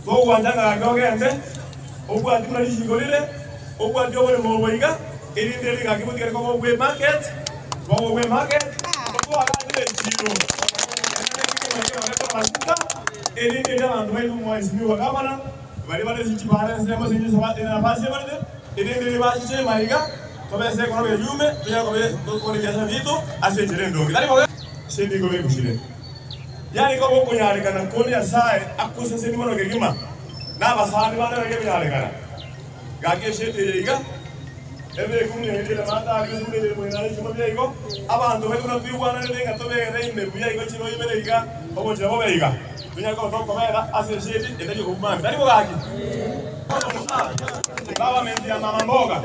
Togwancha ng'a gaki ogende, obwati buna risiko rire, obwati oboremo obo iga, erinde rigaki botigare koba obw'emarket, bobe obw'emarket, totwagachire echiro. Erinde erio abanto baigwe omwesimigwa gavana, baria bare ase chibara ensemo ase enafasi ebarete, erinde erio bachiche maiga, tobe ase ekoroba eyume, tonyare koba tokore ebiasara biaito ase enchera endonge. Tari bobe? Ase ebigo bigusire. Yarenge koba okonyarekana ko Nyasae akosesenie mono kegima, na abasani bande barenge konyarekana. Gaki esheti eye iga, ebeke buna eri ere maate aria gose buna eri ere moino are chiuma bia igo, abanto baito buna toigwananete ng'a tobegere ime buya igo chiro ibere iga, ogochira bobe iga, tonyare koba tokobera ase esheti etari okobumana. Tari bo gaki? Government ya mama mboga,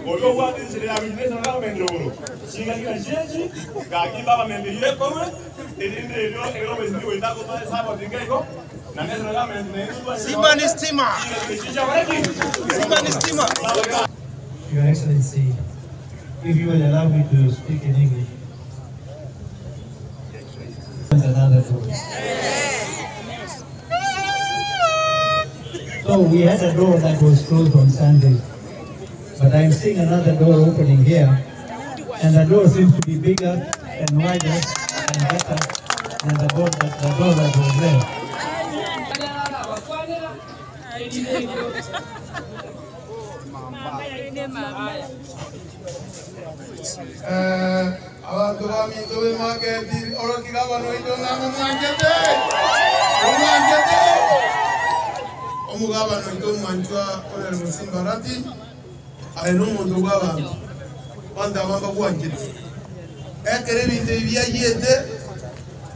oria obwate enchera ya gochia national government rogoro, chingaki nachi echi, gaki government eyio ekorwe, erinde erio ekero omoiseke goeta agotoa esaboti iga igo, na national government naende totware Simba ni stima. chingaki echi chiakora ki? Simba ni stima. Your Excellency, if you will allow me to speak in English. Another door. So we had a door that was closed on Sunday, but I'm seeing another door opening here, and the door seems to be bigger and wider and better than the door that, the door that was there. Abanto baminto b'emaketi, orokia gavana oito ng'a momwanchete, momwanchete. Omogavana oito omwanchwa Honourable Simba Arati, aye nomonto bw'abanto, abanto aba mbagwanchete. Ekero ebinto ebi biayiete,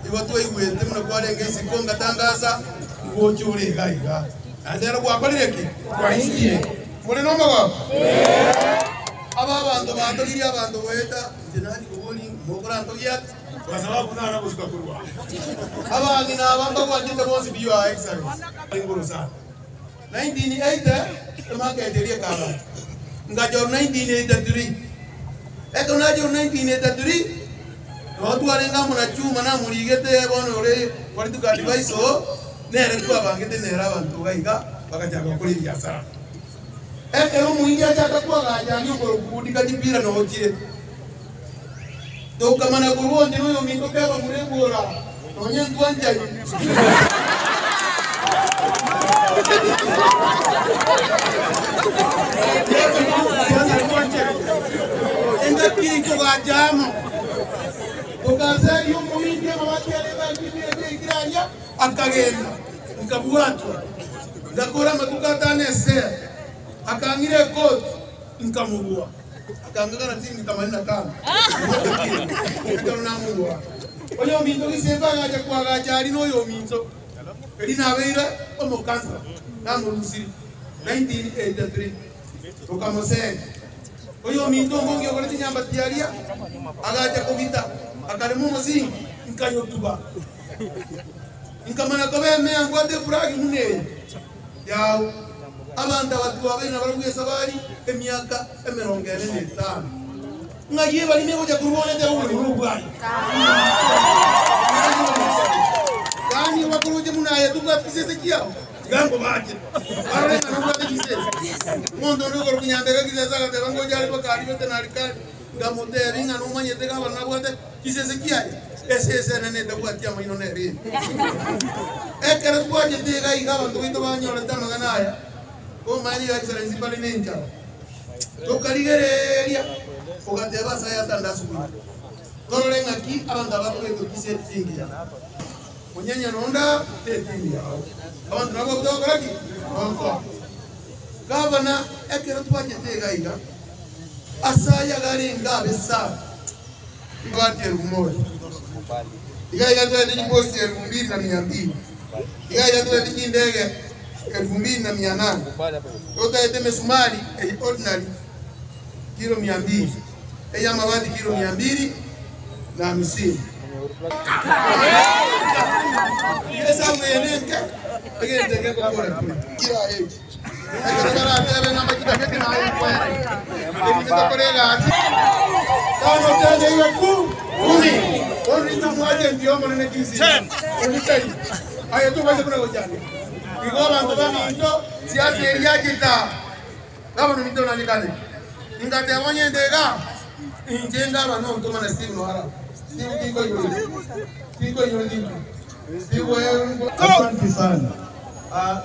igo twaigwete buna kwarenge isiko ngatangasa, ngocha ore iga iga. Naende ero gwakorire ki? Gwaikire. More nomogoko? Aba abanto batogirie abanto goeta, inche nachia koboria, mokorantogia ati? Kwa sababu nara gosuka korwa aa. Abang'ina aba mbagwanchete bonsi pi Your Excellency. Igoro sana. 1980 emarket eria ekagacha. Ngachora 1983. Ekero nachora 1983, nabo twarenge amo na Chuma namorigete bono ore political advisor oo, nere twabangete nere abanto iga iga bagachaka gokora ebiasara. Ekero omoindi achaka koagacha aria okorokwa kudika chipira nogo chire. Tokamana korwa onde noyominto keba muregwora nonya ntwanchani. Engaki kogacha amo, togaseria omoindi amabati aria egachibire ekeikire aria, akagenda, nkabwatwa, ngakora amatuko atano esela, akang'ira ekoti, nkamorua. Akangakana tindi nkamanya na kando. Ekero namorua, oyominto gisembe agacha koagacha aria noyominto, erio nabeire omokansela, namorusirie 1983, tokamoseria. Oyominto omonge okore chinyambati aria, agacha kogita, akarema omosingi, nkayotuba. Nkamanya koba emea mbwate efuragi buna eye yao. Abanto aba twabeire nabarabwo esabari emiaka emerongo ene na etano. Ng'ai ebarimo egocha korwa onye tebe oborimo nobwaye? Yaani obakoroche buna aye tobwati chisese chiao, tiga nkobache barore ng'a nobwate chisese. Omonto onde okorokwa Nyambega chisese agateba ngocha are mpaka aria gose narikari, nkamotebia ng'a nomanyete gavana nabwate chisese chiaye, esese enene etabwati amaino nere eye. Ekero twachete iga iga abanto baito banyorete amang'ana aya, Omanye Your Excellency mbare nenchara. Tokarigereria, ogateba ase aya atandaswe buya. Torore ng'aki abanto aba bakobeka chiseti chingiya. Onyenya nonda netini yao. Abanto nabo babuta gokora ki? Gokoa. Gavana ekero twachete iga iga, ase aya garenge abe sawa, Ribati elfu moja. Iga iga twete chiposti elfu mbili na mia mbili. Iga iga twete chindege elfu mbili na mia nane. Totaete emesumari eye ordinary kilo mia mbili, ey'amabati kilo mia mbili na hamsini. Iga esabu eye nenke, egento eke ngokora kore. Kira age. Ekero baratebe ng'a mbachitagete naye nkwere, erinde tokore egasi. Tano tena iwe ku kumi. Bono intwe omwagenti omonene Kisii, onde taiyo. Aye tobaisa buna gochandeka. Igo abanto baminto, siasa eria yachete aa, gavana ominto nanyekane. Ingateba onye inde igaa, inche ngabana ontoma na Steve noara. Steve tinkoinyora, tinkoinyora tinki. Steve oye. Asante sana.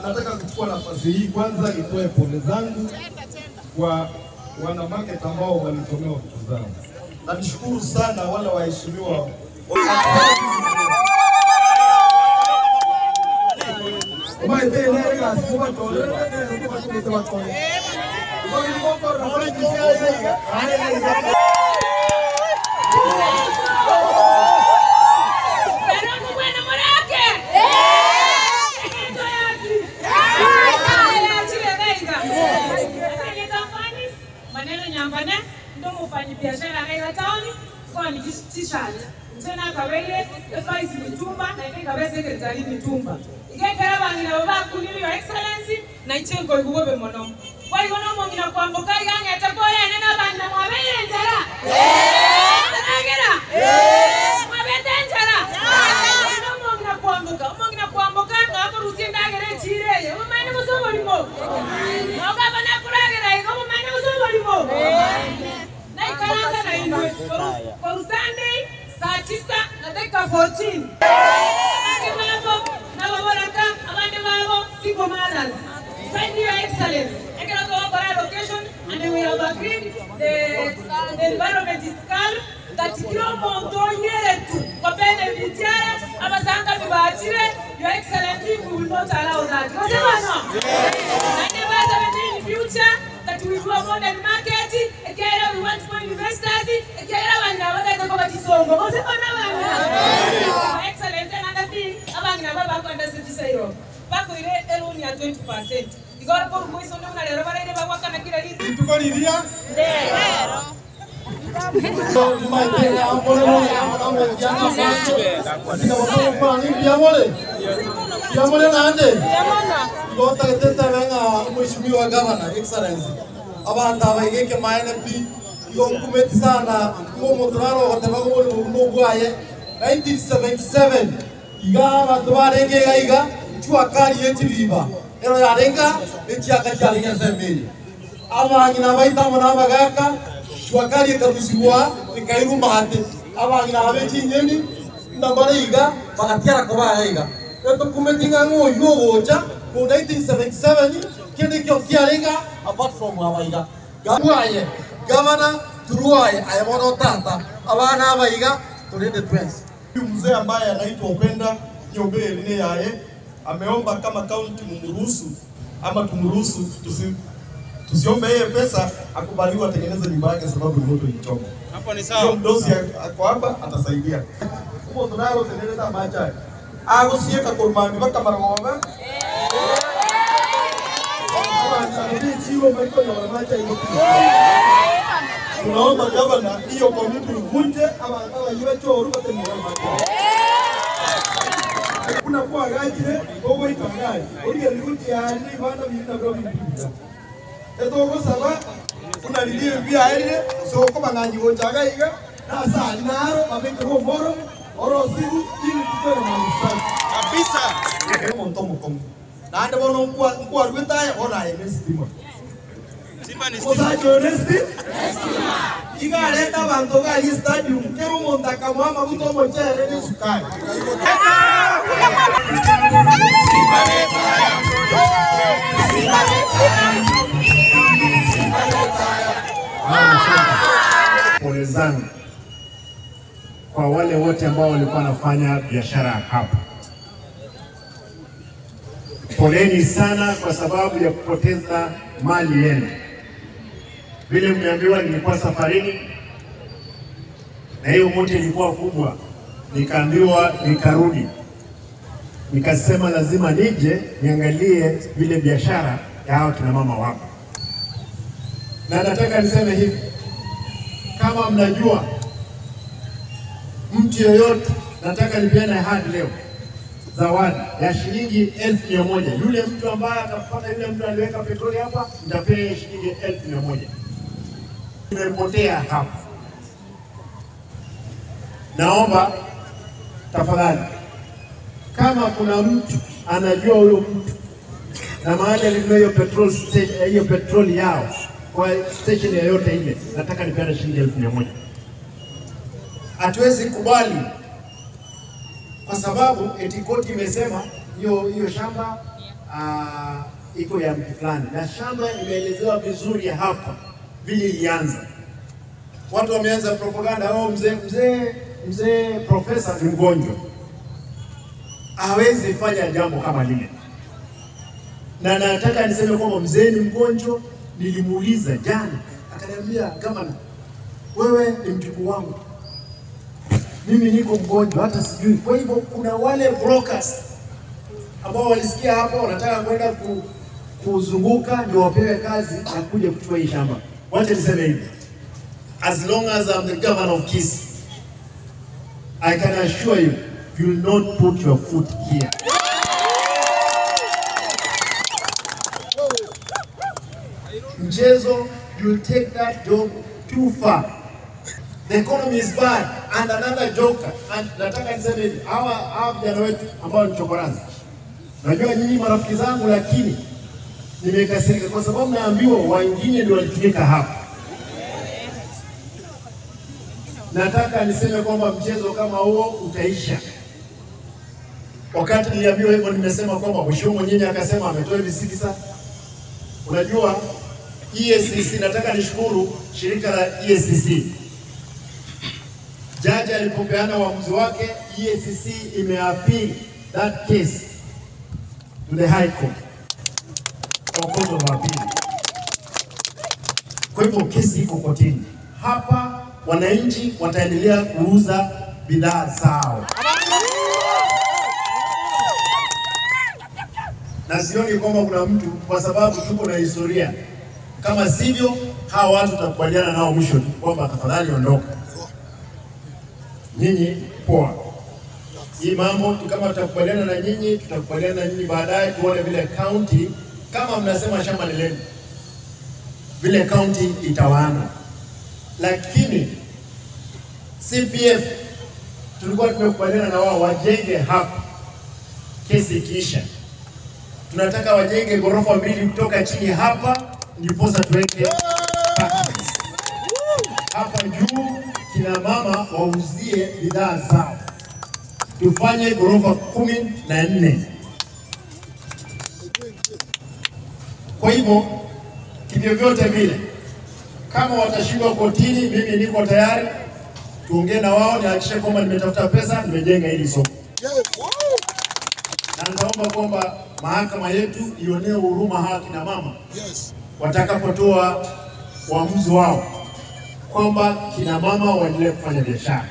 Nataka kuchukua nafasi hii kwanza nitoe pole zangu kwa wana market ambao walichomewa vitu zao, na nishukuru sana wale waheshimiwa. Omanyete nere egasi mobatorere, nere nkobatomete bakore. Igo nigo mokorora more chinse iga, naende iga. Maneno nyambane ndo mufanyi biashara aiga town kwa ni t-shirt tena kabele vice mitumba na ite kabe secretary mitumba igekera bangina baba kunili your excellency na ichengo igugobe mono kwa hiyo no mongina kwamboka iganga tapora nena bangina mwabeye njara taragera mwabete njara no mongina kwamboka mongina kwamboka ngakorusie ndagere chireye mumane musobolimo nogabana kuragera igo mumane musobolimo na ikaranga na inwe kwa Sunday saa 9 na dakika 14 abandi babo n'ababoraka abandi babo single mothers. Thank you, Your Excellency. Ekero togokora allocation and we have agreed the environment is calm that kila omonto onyeretu kopene bitiara abasanga bibachire. Your Excellency, we will not allow that. Gose bano? And never in future that we do a modern market. Ekera we want more investors. Ekera bana bagaita ko batisongo. Gose bana bana? Your Excellency, another thing, abangina baba kwenda sijisairo. Bakoire eloni ya 20%. Igora ko rumo iso nduna lero baraire bagwakana kila litu. Tukoriria Yamole nande igotagetete ng'a mheshimiwa governor excellency abantu abaigeke maene pi igo nkumeti sana igo moturaro goteba gobori mugumo bwaye 1977 iga abantu barenge iga iga chua kali yechibiba ero yarenga echiaka chiarenge semiri abang'ina baitamo n'abagaka chua kali ekarusigwa ekairuma ate abang'ina abe chinyeni nambare iga bagatiara kobaya iga etukumeti ng'a ng'oyu ogocha ku 1977 kende kio kiarenga apart from abaiga gwaye gavana turuaye aye bono tata abana abaiga tulinde twens. Huyu mzee ambaye anaitwa Upenda Nyobe Eline yaye ameomba kama county mumruhusu ama tumruhusu tusiombe yeye pesa, akubaliwe atengeneze nyumba yake sababu ni moto ilichoma. Hapo ni sawa. Hiyo mdosi ako hapa atasaidia. Umo tunalo tendeleza macha. Agusieka kurumami baka marogoba. Tunaomba gavana hiyo komiti ivunje ama kama iwe choru batengeneze macha. Kuna kwa gajire gogo ikangai. Odiga liruti yani bana binna bro binna. Etogo saba kuna lilie bia ere so ko banganyi gochaga iga na sa naro babeke go moro oro sigu ili tukere na kabisa. Omonto mokongo. Naende bono nkwa nkwa rwetaya ona aye nestima. Simba ni stima. Osacho nesti? Igareta abantu gari stadium kero omonto akamwa amaguta omochere nesukari. Pole zangu kwa wale wote ambao walikuwa wanafanya biashara hapa. Poleni sana kwa sababu ya kupoteza mali yenu. Vile mmeambiwa, nilikuwa safarini na hiyo moto ilikuwa kubwa, nikaambiwa nikarudi, nikasema lazima nije niangalie vile biashara ya hao kina mama wako, na nataka niseme hivi, kama mnajua mtu yoyote, nataka nipeane ahadi leo, zawadi ya shilingi 1,100. Yule mtu ambaye atapata yule mtu aliweka petroli hapa, nitapea shilingi 1,100. Imepotea hapa. Naomba tafadhali, kama kuna mtu anajua huyo mtu na mahali alinunua hiyo petrol station, hiyo petroli yao kwa station yoyote ile, nataka nipeane shilingi 100,000. Hatuwezi kubali kwa sababu eti koti imesema hiyo hiyo shamba iko ya mtu fulani, na shamba imeelezewa vizuri hapa vile ilianza. Watu wameanza propaganda, oh, mzee mzee mzee profesa ni mgonjwa, hawezi fanya jambo kama lile. Na nataka niseme kwamba mzee ni mgonjwa. Nilimuuliza jana, akaniambia gavana, wewe ni mjukuu wangu, mimi niko mgonjwa hata sijui. Kwa hivyo kuna wale brokers ambao walisikia hapo wanataka kwenda kuzunguka ndio wapewe kazi na kuja kuchukua hii shamba. Wacha niseme hivi, as long as I'm the governor of Kisii, I can assure you, you will not put your foot here. Mchezo, you will take that job too far. The economy is bad and another joker. And nataka niseme hivi, hawa vijana wetu ambao ni chokorazi, najua nyinyi marafiki zangu, lakini nimekasirika kwa sababu naambiwa wengine ndio walitumika hapa. Nataka niseme kwamba mchezo kama huo utaisha. Wakati niliambiwa hivyo, nimesema kwamba mheshimiwa mwenyewe akasema ametoa hivi sasa. Unajua EACC, nataka nishukuru shirika la EACC. Jaji alipopeana uamuzi wake, EACC imeappeal that case to the High Court kwa court of appeal. Kwa hivyo kesi iko kotini. Hapa wananchi wataendelea kuuza bidhaa zao, na sioni kwamba kuna mtu, kwa sababu tuko na historia. Kama sivyo, hawa watu tutakubaliana nao mwisho tu kwamba tafadhali ondoka, nyinyi poa. Hii mambo kama tutakubaliana na nyinyi, tutakubaliana na nyinyi baadaye, tuone vile county, kama mnasema shamba ni lenu, vile county itawaana. Lakini CPF tulikuwa tumekubaliana na wao wajenge hapa, kesi ikiisha, tunataka wajenge ghorofa mbili kutoka chini hapa, ndiposa tuweke apartments hapa juu, kina mama wauzie bidhaa zao, tufanye ghorofa 14. Kwa hivyo kivyovyote vile, kama watashindwa kotini, mimi niko tayari tuongee na wao, nihakikishe kwamba nimetafuta pesa, nimejenga hili soko, na nitaomba kwamba mahakama yetu ionee huruma hawa kina mama watakapotoa uamuzi wao kwamba kina mama waendelee kufanya biashara.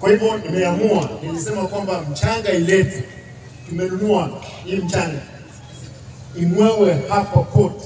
Kwa hivyo nimeamua, nilisema kwamba mchanga iletwe, tumenunua hii mchanga imwewe hapa port,